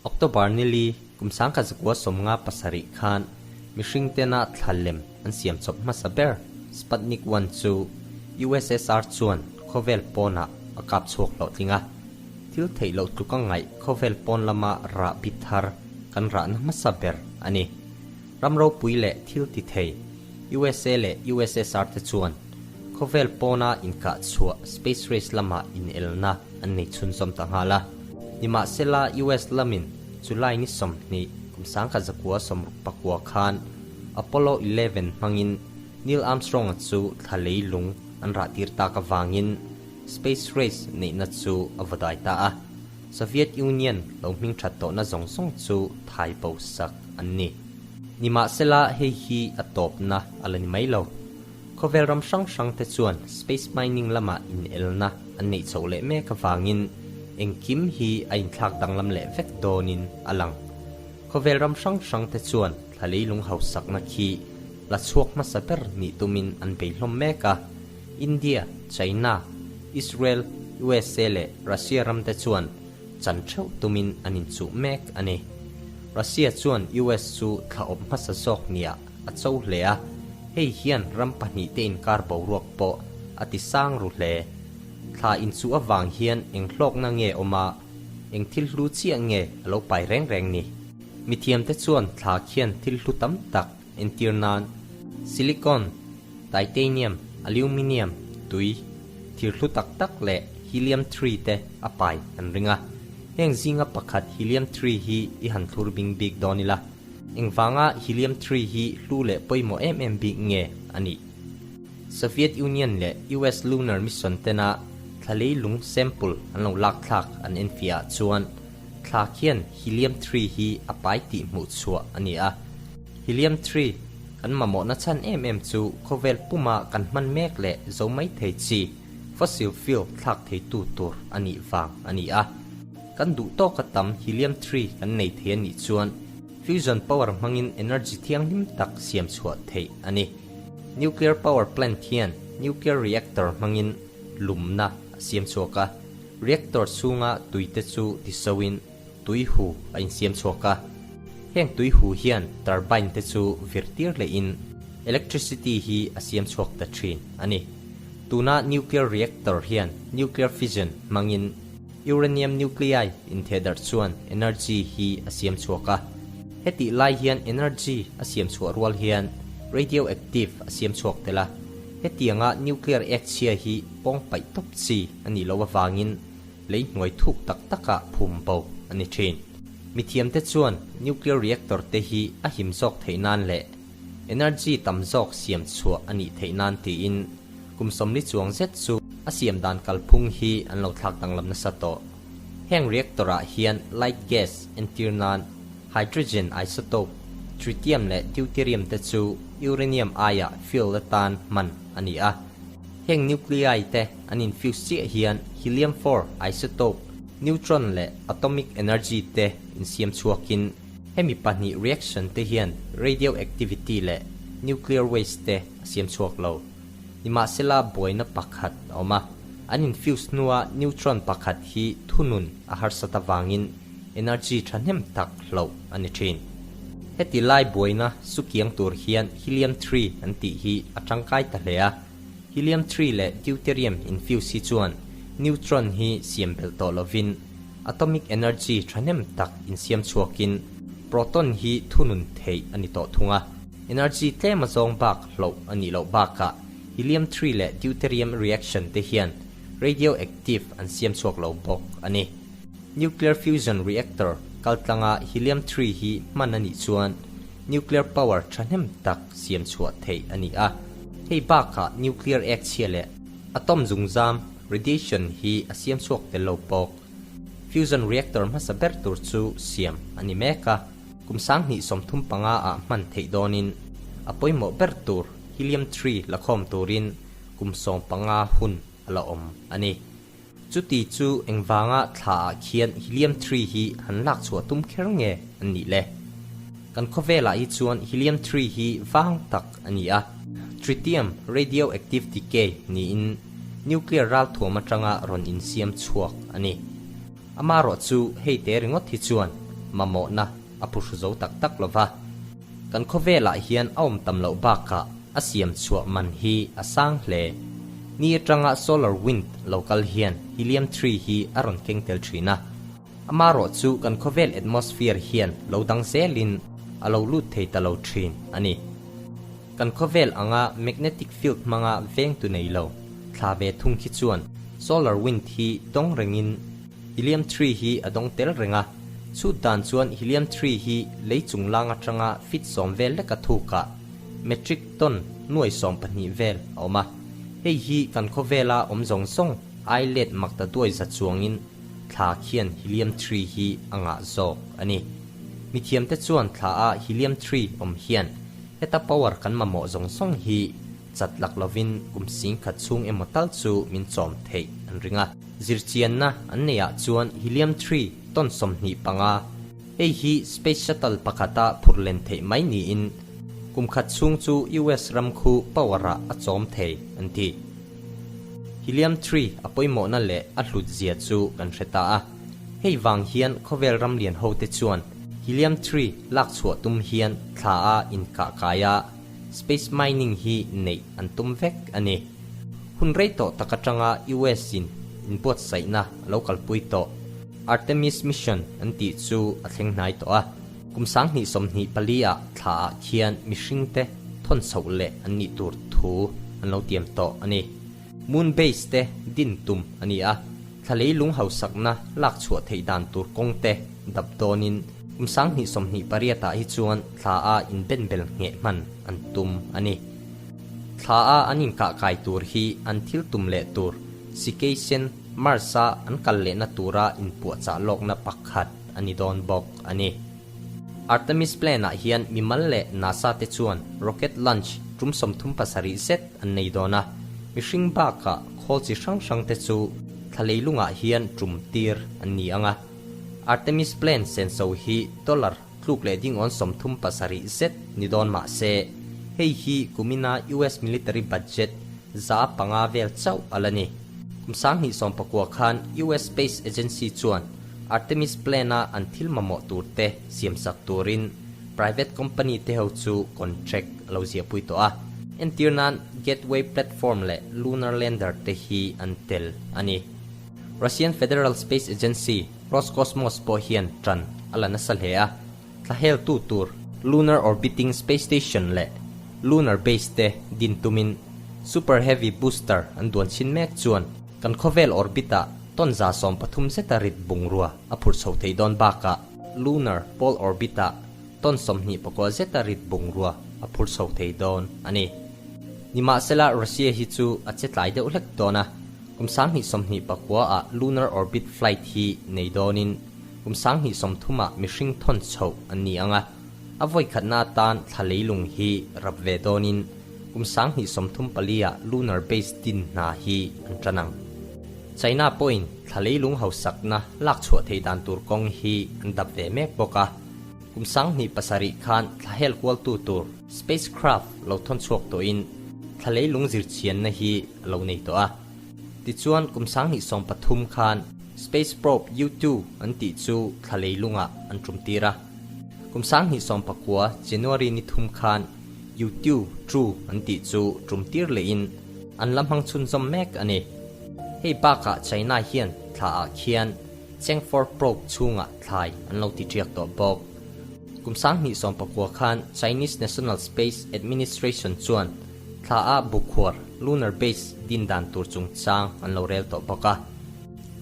October ni li, kum 1957 khan mihring tena thla lem an siam chawp hmasa ber Sputnik One chu USSR chuan khawvel pawnah a kap chhuak hlawhtling a. Thil theih loh tluka ngaih khawvel pawn lama rah bi thar kan rahna hmasa ber a ni. Ram ropui leh thil ti thei USA leh USSR te chuan khawvel pawna inkah chhuah space race lama inelna an nei chhunzawm ta nghal a. Nimahsela US lamin July ni 20 kum 1969 khan Apollo 11 hmangin Neil Armstrong-a chu thla leilung an rah tir tak avangin space race neihna chu a va dai ta a. Soviet Union lo hming that tawhna zawng zawng chu thai bo sak an ni. Nimahsela hei hi a tawpna a la ni mai lo. Khawvel ram hrang hrang te chuan space mining lama inelna an neih chhoh leh mek avangin engkim hi a inthlak danglam leh vek dawnin a lang. Khawvel ram hrang hrang te chuan thla leilung hausakna khi la chhuak hmasa ber nih tumin an bei hlawm mek a. India, China, Israel, USA leh Russia ram te chuan chan theuh tumin an inchuh mek a ni. Russia chuan US chu thla awp hmasa zawk nia a cho hle a, hei hian ram pahnih te inkar boruak pawh a ti sang ru hle. Thla inchuh avang hian eng hlawkna nge awm a, eng thil hlu chiah nge a lo pai reng reng ni? Mithiamte chuan thla khian thil hlu tam tak entir nan silicon, titanium, aluminium, tui, thir hlu tak tak leh helium three te a pai an ring a. Heng zinga pakhat helium three hi i han thlur bing bik dawn ila. Engvanga helium three hi hlu leh pawimawh em em bik nge a nih? Soviet Union leh US lunar mission tena thla leilung sample an lo lak thlak an enfiah ah chuan thla khian helium three hi a pai tih hmuh chhuah a ni a. Helium three kan mamawhna chhan em em chu khawvel puma kan hman mek leh zo mai thei chi fossil fuel thlak theitu tur a nih vang a ni a. Kan duh tawka tam helium three kan nei thei a nih chuan fusion power hmangin energy thianghlim tak siam chhuah theih a ni. Nuclear power plant hian nuclear reactor hmangin lumna a siam chhuak a, reactor chhunga tuite chu tisoin tui hu a insiam chhuak a. Heng tui hu hian turbine te chu vir tir lehin electricity hi a siam chhuak ta thin a ni. Tuna nuclear reactor hian nuclear fission hmangin uranium nuclei inthehdarh chuan energy hi a siam chhuak a. Hetih lai hian energy a siam chhuah rual hian radioactive a siam chhuak tel a. Hetianga nuclear ek chhia hi pawng paih tawp chi a nih loh avangin lei hnuai thuk tak takah phum bo a ni thin. Mithiamte chuan nuclear reactor te hi a him zawk theih nan leh energy tam zawk siam chhuah a nih theih nan tiin kum 40 chuang zet chu a siam dan kalphung hi an lo thlak danglam nasa tawh. Heng reactor ah hian light gas entir nan hydrogen isotope, tritium leh deuterium te chu uranium aiah fuel atan hman a ni a. Heng nuclei te an infuse chiah hian helium four isotope, neutron leh atomic energy te insiam chhuakin hemi pahnih reaction te hian radioactivity leh nuclear waste te a siam chhuak lo. Nimahsela buaina pakhat a awm a, an infuse hnua neutron pakhat hi thunun a harsat avangin energy thahnem tak hloh a ni thin. Heti lai buaina sukiang tur hian helium three an tih hi a tangkai ta hle a, helium three leh deuterium infuse hi chuan neutron hi siam belh tawh lovin atomic energy thahnem tak insiam chhuakin proton hi thunun theih a ni tawh thung a. Energy tlem a zawng bak hloh a nih loh bakah helium three leh deuterium reaction te hian radioactive an siam chhuak lo bawk a ni. Nuclear fusion reactor kaltlanga helium three hi hman a nih chuan nuclear power thahnem tak siam chhuah theih a ni a. Hei bakah nuclear ek chhia leh atom zungzam, radiation, hi a siam chhuak tel lo bawk. Fusion reactor hmasa ber tur chu siam a ni mek a. Kum 2035 ah hman theih dawnin a pawimawh ber tur helium three la khawm turin kum 15 hun a la awm a ni. Chuti chu engvanga thla ah khian helium three hi han lak chhuah tum kher nge an nih le? Kan khawvelah hi chuan helium three hi vang tak a ni a, tritium radioactive decay niin nuclear ralthuam atanga rawn insiam chhuak a ni. Amaherawhchu hei te ringawt hi chuan. mamawhna a phuhru zo tak tak lo va. Kan khawvelah hian a awm tam loh bakah a siam chhuah man hi a sang hle. Ni atanga solar wind lo kal hian helium three hi a rawn keng tel thin a. Amarawh chu kan khawvel atmosphere hian lo dang zelin a lo lut thei ta lo thin a ni. Kan khawvel anga magnetic field hmanga vengtu nei lo thla ve thung khi chuan solar wind hi dawng rengin helium three hi a dawng tel reng a. Chhut dan chuan helium three hi lei chung lang atanga feet 10 vel leka thukah metric ton nuai 12 vel a awm a. Hei hi kan khawvela awm zawng zawng ai let mak ta duai za chuangin thla khian helium three hi a ngah zawk a ni. Mithiamte chuan thla a helium three awm hian heta power kan mamawh zawng zawng hi chat lak lovin kum 10,000 chhung emaw tal chu min chawm theih an ring a. Zirchianna an neihah chuan helium three ton 25 hei hi space shuttle pakhata phurhlen theih mai niin kum khat chhung chu US ram khu power-ah a chawm thei an ti. Helium three a pawimawhna leh a hlut zia chu kan hre ta a. Hei vang hian khawvel ram lian ho te chuan helium three lak chhuah tum hian thla a inkah kai a, space mining hi neih an tum vek a ni. Hun rei tawh tak atanga US in inbuatsaihna a lo kalpui tawh. Artemis mission an tih chu a thleng hnai tawh a. Kum 2024 ah thla ah khian mihringte thawn chhoh leh an nih tur thu an lo tiam tawh a ni. Moon base te din tum a ni a, thla leilung hausakna lak chhuah theih dan tur kawng te dap dawnin kum 2028 ah hi chuan thla a inbenbel ngheh hman an tum a ni. Thla a an inkah kai tur hi an thil tum leh tur Sikeisen Mars a an kal lehna tura inpuahchah lawkna pakhat a ni dawn bawk a ni. Artemis plan ah hian mimal leh NASA te chuan rocket launch tum 37 zet an nei dawn a, mihring bakah khawl chi hrang hrang te chu thla leilungah hian tum tir an ni ang a. Artemis plan senso hi dollar tluk leh dingawn 37 zet ni dawn mah se, hei hi kumina US military budget 5% vel chauh a la ni. Kum 2019 khan US Space Agency chuan Artemis plan a an thil mamawh tur te siamsak turin private company te ho chu contract a lo ziahpui tawh a. Entir nan Gateway platform leh Lunar Lander te hi an tel a ni. Russian Federal Space Agency, Roscosmos pawh hian tan a la nasa hle a. Thla hel tu tur Lunar Orbiting Space Station leh Lunar Base te din tumin Super Heavy Booster an duan chin mek chuan kan khawvel orbit ah ton 130 zeta rit bungrua a phurh chho thei dawn bakah Lunar Pole orbit ah ton 29 zeta rit bungrua a phurh chho thei dawn a ni. Nimahsela Russia hi chu a che tlai deuh hlek dawn a, kum 2029 ah Lunar Orbit Flight hi nei dawnin kum 2030 ah mihring thawn chhoh an ni ang a, a vawi khatna atan thla leilung hi rap ve dawnin kum 2034 ah Lunar Base din hna hi an tan ang. China pawhin thla leilung hausakna lak chhuah thei dan tur kawng hi an dap ve mek bawk a. Kum 2007 khan thla hel kual tu tur spacecraft lo thawn chhuak tawhin thla leilung zirchianna hi a lo nei tawh a. Tichuan kum 2013 khan Space Probe U2 an tih chu thla leilungah an tum tir a. Kum 2019 January ni thum khan U2 True an tih chu tum tir lehin an la hmang chhun zawm mek a ni. Hei bakah China hian thla ah khian Chang'e 4 probe chhungah thlai an lo ti tiak tawh bawk. Kum 2019 khan Chinese National Space Administration chuan thla a bukhuar Lunar Base din dan tur chung chang an lo rel tawh bawk a.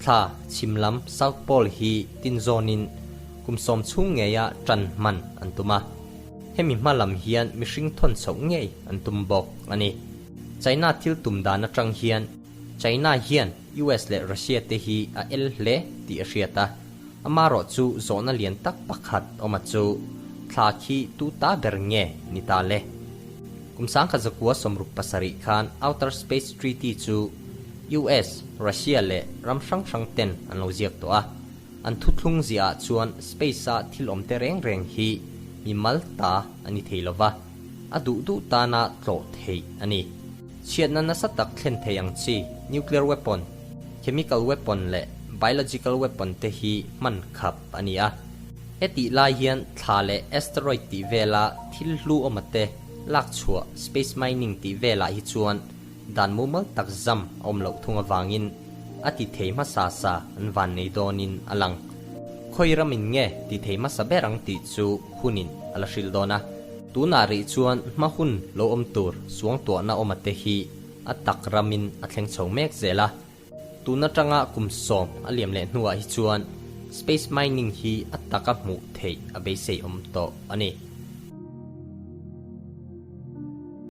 Thla chhimlam South Pole hi tin zawnin kum 10 chhung ngeia tan hman an tum a. Hemi hma lam hian mihring thawn chhoh ngei an tum bawk a ni. China thil tum dan atang hian China hian US leh Russia te hi a el hle tih a hriat a. Amarawh chu zawhna lian tak pakhat awm a chu thla khi tu ta ber nge ni ta le. Kum 1967 khan Outer Space Treaty chu US, Russia leh ram hrang hrang ten an lo ziak tawh a. An thuthlung ziah ah chuan space a thil awm te reng reng hi mi mal ta a ni thei lova, a duh duh tana tlawh theih a ni. Chhiatna nasa tak thlen thei ang chi nuclear weapon, chemical weapon leh biological weapon te hi hman khap a ni a. Hetih lai hian thla leh asteroid tih vela thil hlu awm ate lak chhuah space mining tih velah hi chuan dan mumal tak zam a awm loh thung avangin a ti thei hmasa sa an van nei dawnin a lang. Khawi ramin nge ti thei hmasa ber ang tih chu hunin a la hrilh dawn a. Tunah rih chuan hma hun lo awm tur suangtuahna awm ate hi a tak ramin a thleng chho mek zel a. Tun atanga kum sawm a liam leh hnuah hi chuan space mining hi a taka hmuh theih a beisei awm tawh a ni.